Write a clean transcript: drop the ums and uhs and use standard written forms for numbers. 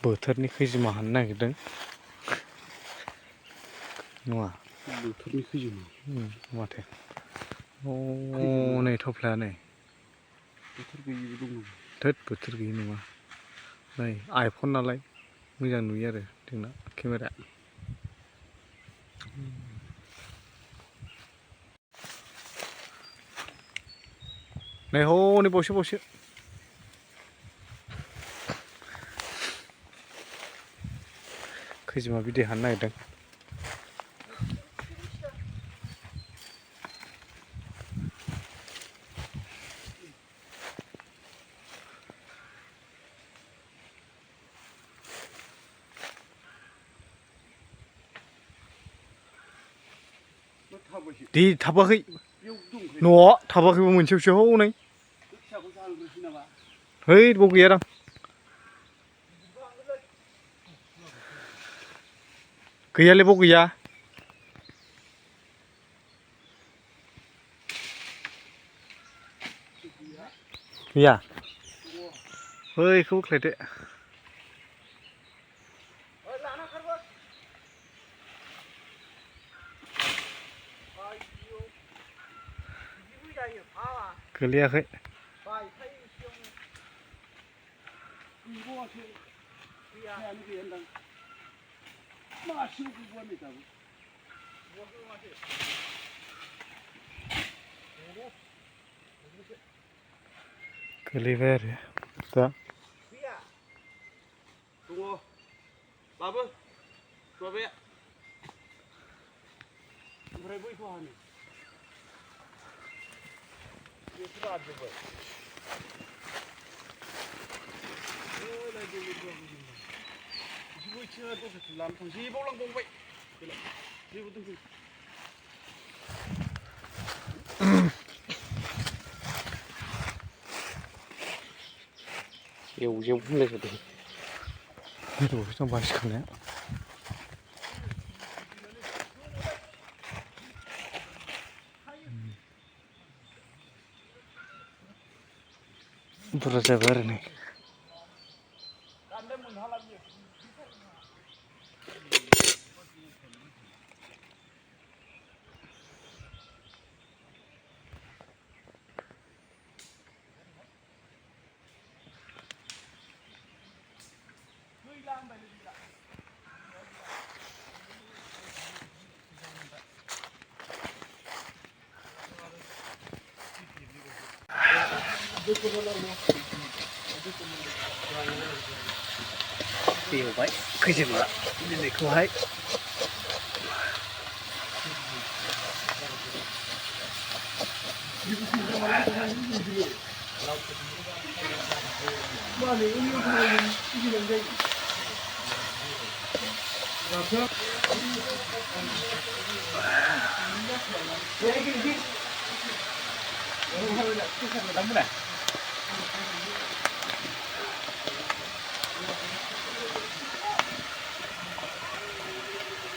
बोथोरनि खैजिमा हाननो नागिरदों नङा बोथोरनि खैजिमा माथो नै थफ्लाया नै बोथोर गैयिबो दङ थोद बोथोर गैयि नङा नै आइफन नालाय मोजां नुयो आरो जोंना केमेरा नै हनै बावसो खैजिमा बिदै हाननो नागिरदों दे थाबाखै न'आव थाबाखैबो मोनसेयावसो हनै है बाव गैयादां गैयालै बाव गैया गैया बैखौ बोख्लायदो गोलैयाखै गोलैबाय आरो दा दङ लाबो माबाया ओमफ्राय बैखौ हानो बेखौ रानजोब्बाय बैथिङा दसे लानो थांसै बावलांबावबाय जेबो दोनसै एवजेव होनलायजोबदों गोदौआवसो दं बासिखांनाया बुरजा जाबाय आरो नै एवबाय खैजिमा बिदैखौहाय